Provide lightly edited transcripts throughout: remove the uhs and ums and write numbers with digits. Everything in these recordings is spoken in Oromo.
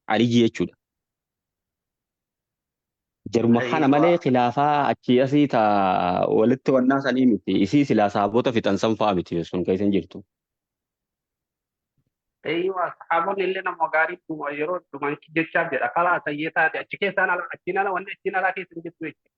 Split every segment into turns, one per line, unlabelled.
Aliyyi jechuudha. Jaruma kana
Aywa.
malee khilaafaa achii asii ta walitti wannaa sanii miti. Isii silaa sahaabota fixan san fa'a miti sun keessa hin jirtu.
Aywa. Sahaabonni illee nama gaarii dhuma yeroo dhuman jechaaf jedha. Kalaa sayyee taate achi keessaan ala achiin ala wanni achiin alaa keessa hin jirtu jechuudha.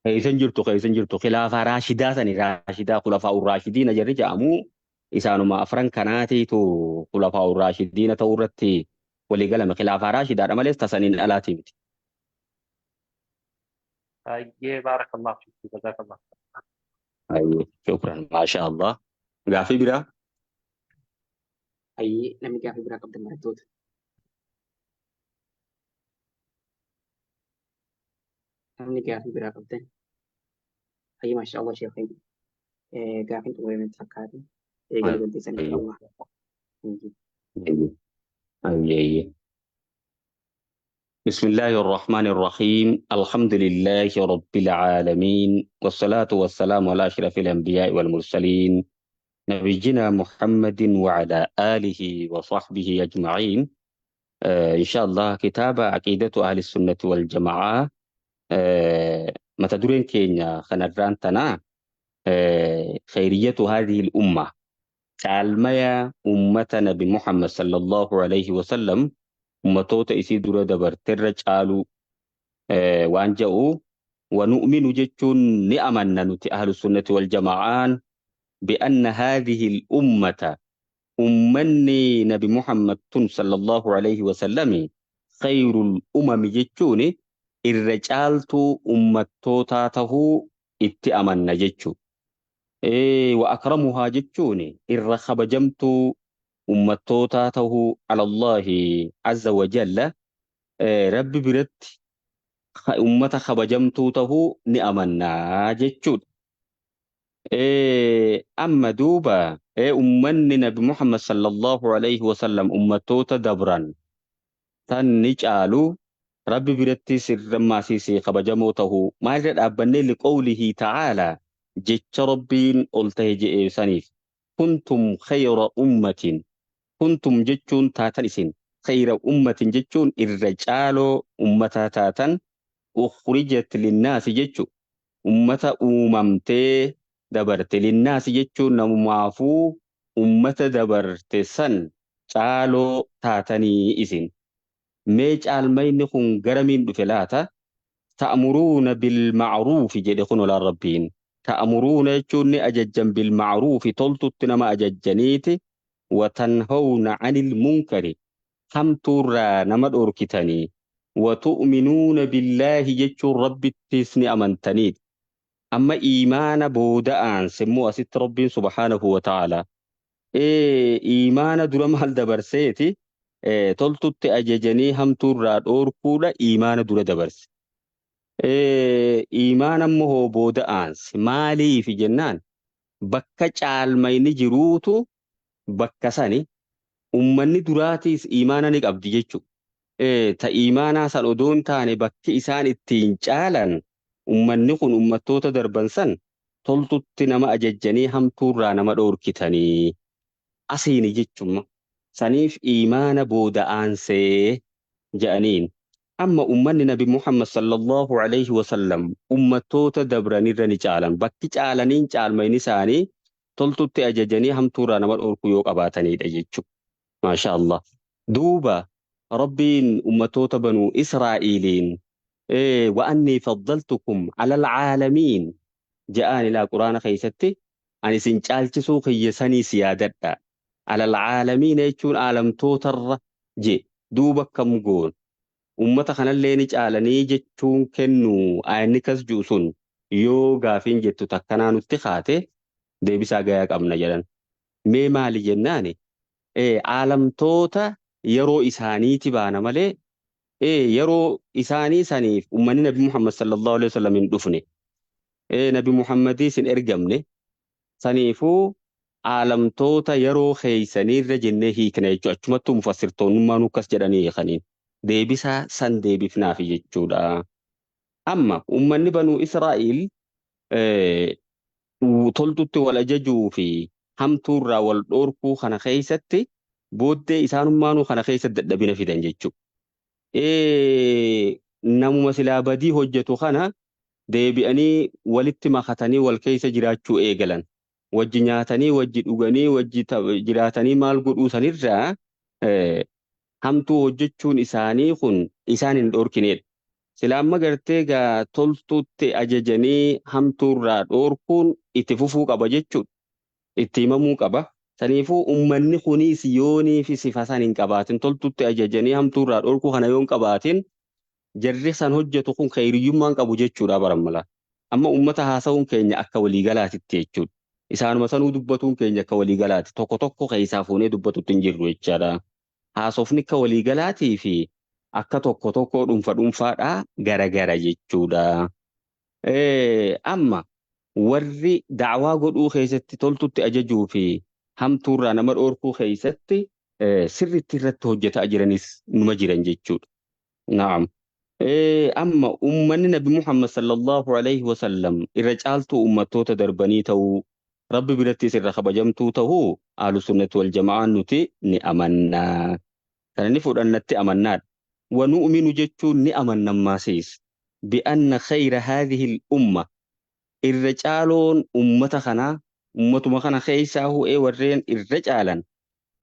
Keessa hin jirtu keessa hin jirtu khilaafaa raashidaa sani raashidaa khulafaa raashidiina jarri jedhamu isaanuma afran kanaatiitu khulafaa raashidiina ta'uu irratti walii galame khilaafaa raashidaadha malees tasaniin alaatii miti.
Baay'ee baarakallahu fiikum jazakallah.
Ayyee shukran maasha Allah. Gaafii biraa?
Ayyee namni gaafii biraa qabdan barattoota. Namni gaafii biraa qabdan. Ayyee maasha Allah sheekh keenya. Gaafiin xumurame natti fakkaate. Eegaluu dandeessan insha Allah. Ayyee.
Ayyee ayyee. بسم الله الرحمن الرحيم الحمد لله رب العالمين والصلاة والسلام على أشرف الأنبياء والمرسلين نبينا محمد وعلى آله وصحبه أجمعين. إن شاء الله كتاب عقيدة أهل السنة والجماعة متى درين كينيا خنران تنا خيرية هذه الأمة caalmaya ummata nabi Muhammad sallallahu alaihi wasallam ummatoota isii dura dabarterra caaluu waan jedhu wa nu'minu jechuun ni amanna nuti ahlu sunnati wal jamaa'aan bi'anna haadhihi al-ummata ummanni nabi Muhammad tun sallallahu alaihi wasallami khayrul umami jechuun irra caaltuu ummattootaa tahuu itti amanna jechuu. Wa akramuhaa jechuun irra kabajamtuu ummattootaa tahuu alallaahi azza wa jalla rabbi biratti ummata kabajamtuu tahuu ni amannaa jechuudha. Amma duuba ummanni nabi Muhammad sallallahu alaihi wasallam ummattoota dabran tan ni caalu rabbi biratti sirrammaasiisee kabajamoo tahuu maalirra dhaabbannee liqawlihi ta'aalaa jecha rabbiin ol tahe je'e saniif kuntum khayra ummatin kuntum jechuun taatan isin khayra ummatin jechuun irra caaloo ummataa taatan ukhrijat linnaasi jechu ummata uumamtee dabarte linnaasi jechuun namumaafuu ummata dabarte san caaloo taatanii isin. Mee caalmayni kun garamiin dhufe laata? Ta'muruuna bilma'ruufi jedhe kun olaan rabbiin. Ta'muruuna jechuun ni ajajjan bilma'ruufi toltutti nama ajajjaniiti watanhawna anil munkari hamtuurraa nama dhorkitanii watu'minuuna billaahi jechuun rabbittis ni amantaniidha. Amma iimaana booda aanse immoo asitti rabbiin subhaanahu wa ta'ala iimaana dura maal dabarseeti toltutti ajajanii hamtuurraa dhoorkuudha iimaana dura dabarse. Iimaana immoo hoo booda aanse maaliif jennaan bakka caalmayni jiruutu bakka sani ummanni duraatiis iimaana ni qabdi jechuudha. Ta iimaanaa san odoo hin taane bakki isaan ittiin caalan ummanni kun ummattoota darban san toltutti nama ajajjanii hamtuurraa nama dhoorkitanii asiini jechuma saniif iimaana booda aansee jedhaniin. Amma ummanni nabi Muhammad sallallahu alaihi wasallam ummattoota dabranirra ni caalan. Bakki caalaniin caalmayni isaanii toltutti ajajanii hamtuurraa nama dhoorkuu yoo qabaatanidha jechuudha. Maasha Allah. Duuba Rabbiin ummattoota banuu Israa'iiliin wa annii faddaltukum alal caalamiin ja'aan ilaa quraana keessatti ani isin caalchisuu kiyya saniis yaadadha. Alal caalamiin jechuun aalamtootarra je duuba akkam goon ummata kanallee ni caalanii jechuun kennu ayanni kas ji'u sun yoo gaafiin jettu takkanaa nutti kaate deebisaa gayaa qabna jedhan. Mee maali jennaani aalamtoota yeroo isaaniiti baana malee yeroo isaanii saniif ummanni nabi Muhammad sallallahu alaihi wasallam hin dhufne. Nabi Muhammadis hin ergamne. Saniifuu aalamtoota yeroo keeysaniirra jennee hiikna jechuudha. Achumattuu mufassirtoonnummaan akkas jedhanii hiikaniin. Deebisaa san deebifnaafi jechuudha. Amma ummanni banuu Israa'il toltutti wal ajajuu fi hamtuurraa wal dhoorkuu kana keessatti Booddee isaanummaanuu kana keessa dadhabina fidan jechuudha. Namuma silaa badii hojjetu kana deebi'anii walitti makatanii wal keessa jiraachuu eegalan. Wajji nyaatanii, wajji dhuganii, wajji jiraatanii maal godhuu sanirraa hamtuu hojjechuun isaanii kun isaan hin dhoorkinedha. Sila amma gartee gaa toltuutti ajajanii hamtuurraa dhoorkuun itti fufuu qaba jechuudha. Itti himamuu qaba. Saniifuu ummanni kunis yoonii fi sifa san hin qabaatin toltuutti ajajanii hamtuurraa dhoorkuu kana yoo hin qabaatin jarri san hojjetu kun kheyriyyummaan qabu jechuudha barammala. Amma ummata haasa'uun keenya akka waliigalaatitti jechuudha. Isaanuma sanuu dubbatuun keenya akka waliigalaati. Tokko tokko keessaa fuunee dubbatutti hin jirru jechaadha. Haasofni akka waliigalaatii fi akka tokko tokko dhuunfa dhuunfaadhaa garagara jechuudha. Amma warri da'waa godhuu keessatti toltutti ajajuu fi hamtuurraa nama dhoorkuu keessatti sirriitti irratti hojjetaa jiranis numa jiran jechuudha. Naam. Amma ummanni Nabi Muhammad sallallahu alaihi wasallam irra caaltuu ummattoota darbanii ta'uu Rabbi birattis irra kabajamtuu ta'uu ahlu sunnati wal jama'aan nuti ni amanna. Kana ni fudhannatti amannaadha. Wa nu'minu jechuun ni amanna ammaasiis. Bi'anna khayra haadhihi al-umma irra caaloon ummata kanaa ummatuma kana keessaa hu'ee warreen irra caalan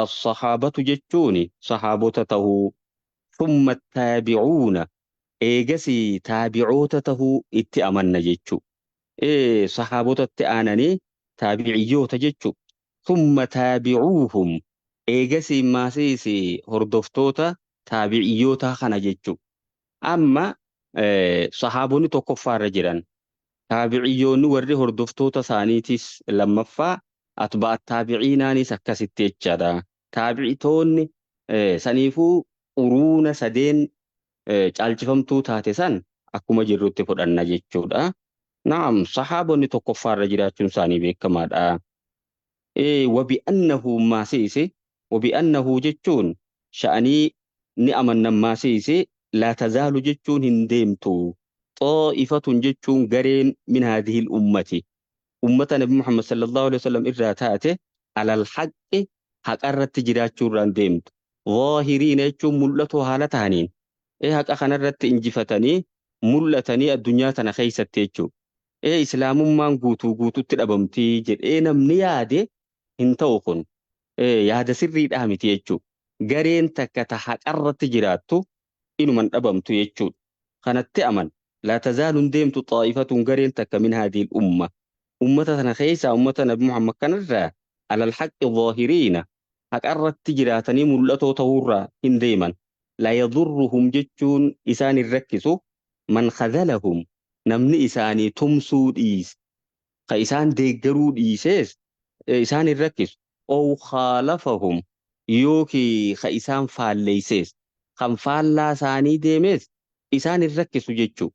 as-sahaabatu jechuun sahaabota ta'uu thumma taabi'uuna eegasii taabi'oota ta'uu itti amanna jechuu. Sahaabotatti aananii taabiciyyoota jechuu. Thumma taabi'uuhum eegasii maasiis hordoftoota taabiciyyoota kana jechuu. Amma sahaabonni tokkoffaarra jiran taabiciyyoonni warri hordoftoota isaaniitis lammaffaa atba'a taabiciinaanis akkasitti jechaadha. Taabicitoonni saniifuu quruuna sadeen caalchifamtuu taate san akkuma jirrutti fudhanna jechuudha. Naam, sahaabonni tokkoffaarra jiraachuun isaanii beekamaadha. Wabi'annahu maasiisi wabi'annahu jechuun sha'anii ni amannan maasiisi laa tazaalu jechuun hin deemtu. Xaa'ifatun jechuun gareen min haadihil ummati. Ummata Nabi Muhammad sallallahu alaihi wasallam irraa taate alal haqqi haqarratti jiraachuu irraan deemtu. Zaahiriina jechuun mul'atoo haala ta'aniin. Haqa kanarratti injifatanii mul'atanii addunyaa tana keessatti jechuudha. Islaamummaan guutuu guututti dhabamtii jedhee namni yaade hin ta'u kun yaada sirriidhaa miti jechuudha. Gareen takka ta haqarratti jiraattu inuman dhabamtu jechuudha. Kanatti aman laa tazaalu hin deemtu xaa'ifatun gareen takka min haadiil umma. Ummata tana keessaa ummata Nabi Muhammad kanarraa alal haqqi zaahiriina haqarratti jiraatanii mul'atoo ta'uurraa hin deeman. La yadurruhum jechuun isaan hin rakkisu man khadhalahum namni isaanii tumsuu dhiise ka isaan deeggaruu dhiisees isaan hin rakkisu. Ow khaalafahum yookii ka isaan faalleeysees kan faallaa isaanii deemees isaan hin rakkisu jechuu.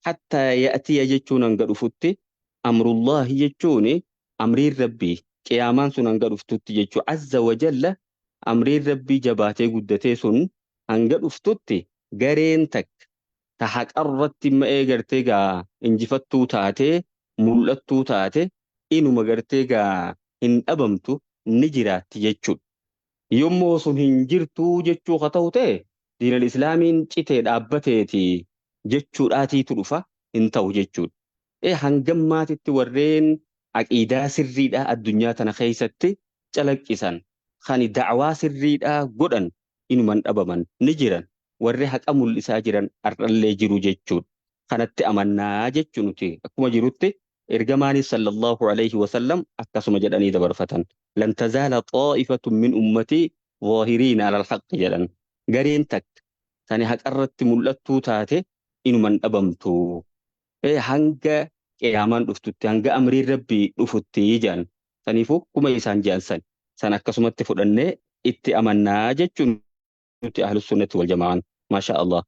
Hattaa ya'tiya jechuun hanga dhufutti amrullaahi jechuun amriin rabbii qiyaamaan sun hanga dhuftutti jechuu azza wa jalla amriin rabbii jabaatee guddatee sun hanga dhuftutti gareen takka ta haqarratti ma'ee gartee gaa injifattuu taatee mul'attuu taate inuma gartee gaa hin dhabamtu ni jiraatti jechuudha. Yommoo sun hin jirtuu jechuu ka ta'u ta'e diinal islaamiin citee dhaabbateeti jechuudhaatiitu dhufa hin ta'u jechuudha. Hangammaatitti warreen aqiidaa sirriidhaa addunyaa tana keessatti calaqqisan kan da'waa sirriidhaa godhan inuman dhabaman ni jiran warri haqa mul'isaa jiran har'allee jiru jechuudha. Kanatti amannaa jechuu nuti akkuma jirutti ergamaanis sallallahu alaihi wasallam akkasuma jedhanii dabarfatan. Lan tazaala xaa'ifatun min ummatii zaahiriina alal haqqi jedhan. Gareen takka tani haqarratti mul'attuu taate inuman dhabamtu. Hanga qiyaamaan dhuftutti hanga amriin rabbii dhufutti jedhan. Saniifuu akkuma isaan jedhan san san akkasumatti fudhannee itti amannaa jechuun nuti ahlus sunnati wal jama'aan maasha Allah.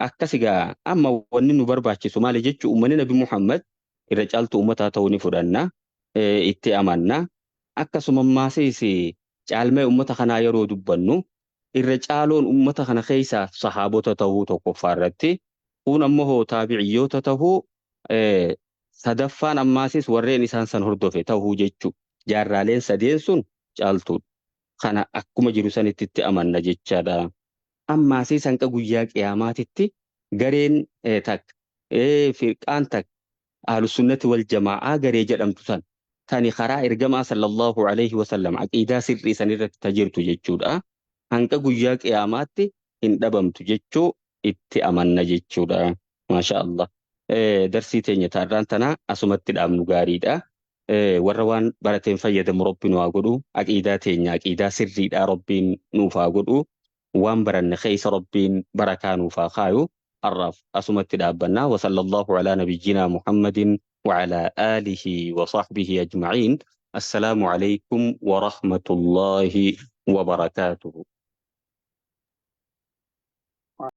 Akkas egaa amma wanni nu barbaachisu maali jechuu ummanni Nabi Muhammad irra caaltuu ummataa ta'uu ni fudhanna itti amanna. Akkasuma ammaasiis caalmee ummata kanaa yeroo dubbannu irra caaloon ummata kana keessaa sahaabota ta'uu tokkoffaa irratti kun ammoo hoo taabiciyyoota ta'uu sadaffaan ammaasis warreen isaan san hordofe ta'uu jechuu jaarraaleen sadeen sun caaltuudha. Kana akkuma jiru sanitti itti amanna jechaadha. Ammaasii sanqa guyyaa qiyaamaatitti gareen takka firqaan takka ahlusunnati wal jamaa'aa garee jedhamtu san tani karaa ergamaa sallallahu alaihi wasallam aqiidaa sirrii san irratti tajirtu jechuudha. Hanqa guyyaa qiyaamaatti hin dhabamtu jechuu itti amanna jechuudha. Maasha Allah. Darsii teenya taarraan tanaa asumatti dhaabnu gaariidha. Warra waan barateen fayyadamu Rabbi nu haa godhu. Aqiidaa teenya aqiidaa sirriidha Rabbiin nuuf haa godhu. Waan baranne keessa Rabbiin barakaa nuuf haa kaayu. Har'aaf asumatti dhaabbannaa. Wa sallallahu alaa nabiyyinaa Muhammadin wa alaa aalihi wa sahbihi ajma'iin. Assalaamu alaykum wa rahmatullaahi wa barakaatuhu.